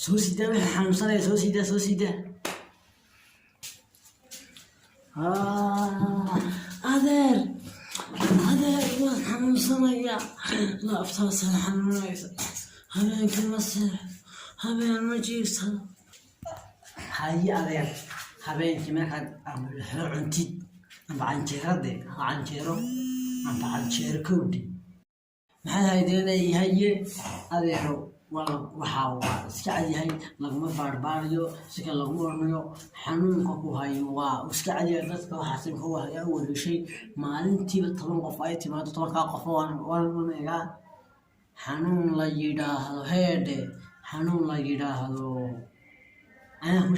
Soo siidaa wixii xanuunsanaya, soo siidaa, soo siidaa. Ah, adeer, adeer, waan xanuunsanaya, laabtaasaan xanuunaysa, habeenkii ma seexdo, habeen ma jiifsado. Haye adeer, habeenkii markaad amulxo cuntid amba canjeerade, canjeero amba canjeero kowdhi, maxaad haydeeday? Haye adeero, waa waxaa waa iska cadyahay, laguma baarbaarayo, si kale laguma oranayo. Xanuunka ku hayo waa iska cadyahay. Dadka waxaas imika ayaa u wareeshay, maalintiiba 10 qof ay timaado, 10-kaa qof waan egaa. Xanuun la yidhaahdo, heedhe, xanuun la yidhaahdo anaa ku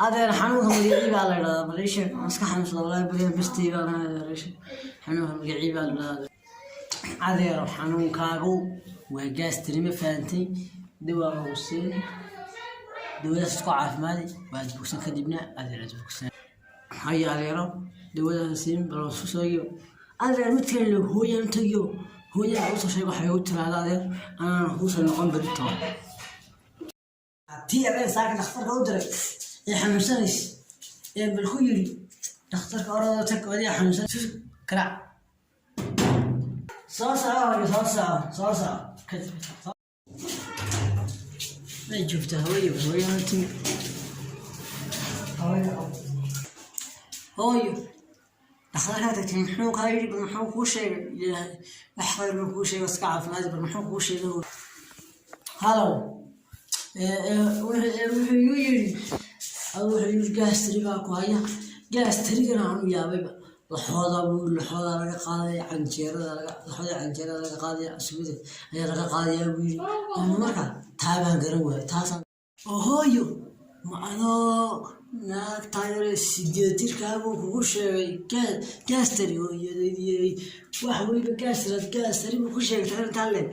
adeer. Xanuunka magacii baa la yidhahdaa? Bal ii sheeg, waan iska xanuunsada walaahi, beriyan bestii baa la adeer. Ii sheeg xanuunka magacii baa la yidhahdaa. Adeero, xanuunkaagu waa gaastiri, ma fahantay? Dawaa lagu siin, dawadaas isku caafimaadi, waad bogsan kadibna adeer, aad bogsan. Haye adeero, dawadaas siin, bal waan isku sheegayo adeer. Mid kale hooyaan tagiyo, hooyada usoo sheeg waxay u tiraahda adeer, anaan kuusoo noqon berito. Tii adeer saaka dhakhtarka u diray ee xanuunsanaysa ee bal ku yidhi dhakhtarka orada tag, adiga xanuunsan karaac. Soo soco hooyo, soo soco, soo soco. Way joogtaa hooyo, hooyo timi. Hooyo, hooyo, dhakhtarkaa tagtay, muxuu kaa yidhi? Bal muxuu kuu sheegay? Ilaahay wax khayr buu kuu sheegay, iska caafimaadi. Bal muxuu kuu sheegay hooyo? Halow, wuxuu igu yidhi, wuxuu yidhi gaastiri baa ku haya. Gaastirigana aanu yaabayba, laxooda buu, laxooda laga qaadaya, canjeerada laga, laxooda canjeerada laga qaadaya, cusbada ayaa laga qaadayaa buu yidhi. Ama marka taa baan garan waayay taasaan. Oo hooyo, ma adoo naagtaa yare 8 jirkaabuu kugu sheegay gaastari? Hooyadaydi, wax weliba gaastiraad, gaastari buu ku sheegay tarintaa leeg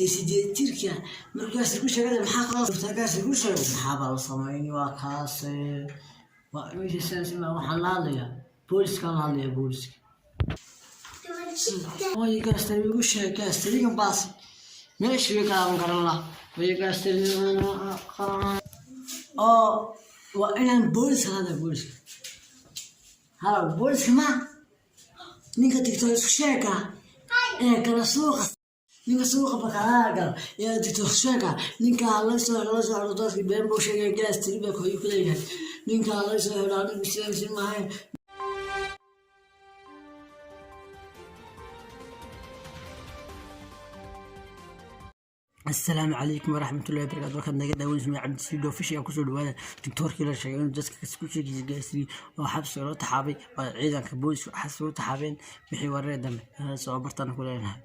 ee 8 jirka. Markuu gaastari ku sheegay, maxaa kaloo gaastari ku sheegay? Maxaabaa la samayni? Waa kaase, waa meesha waxaan la hadlayaa booliskaan la hadlayaa, booliska. Hooyo, gaastari igu sheeg, gaastarigan baas meeshii kaaban garan la. Hooyo, gaastari oo waa inaan booliska la hadlaya, booliska. Halo, booliska ma ninka digto isku sheega ee kala suuqa, ninka suuqa bakalaha gala ee digto sheega, ninka la soo la soo xiro, dadki been buu sheegay, gaastari baa hooyo ku leeyahay, ninka la soo xiro, anigu sidaasi maahayn. Asalaamu calaykum waraxmatullahi wabarakatu. Warkaad naga daawanaysa waa Cabdisiid Official. Kusoo dhawaada doctoorkii la sheegay inuu dadka ku sheegaysa gaasiri oo xabsiga loo taxaabay, oo ciidanka booliska xabsiga u taxaabeen. Wixii wararee dambe soo bartaan ku leenahay.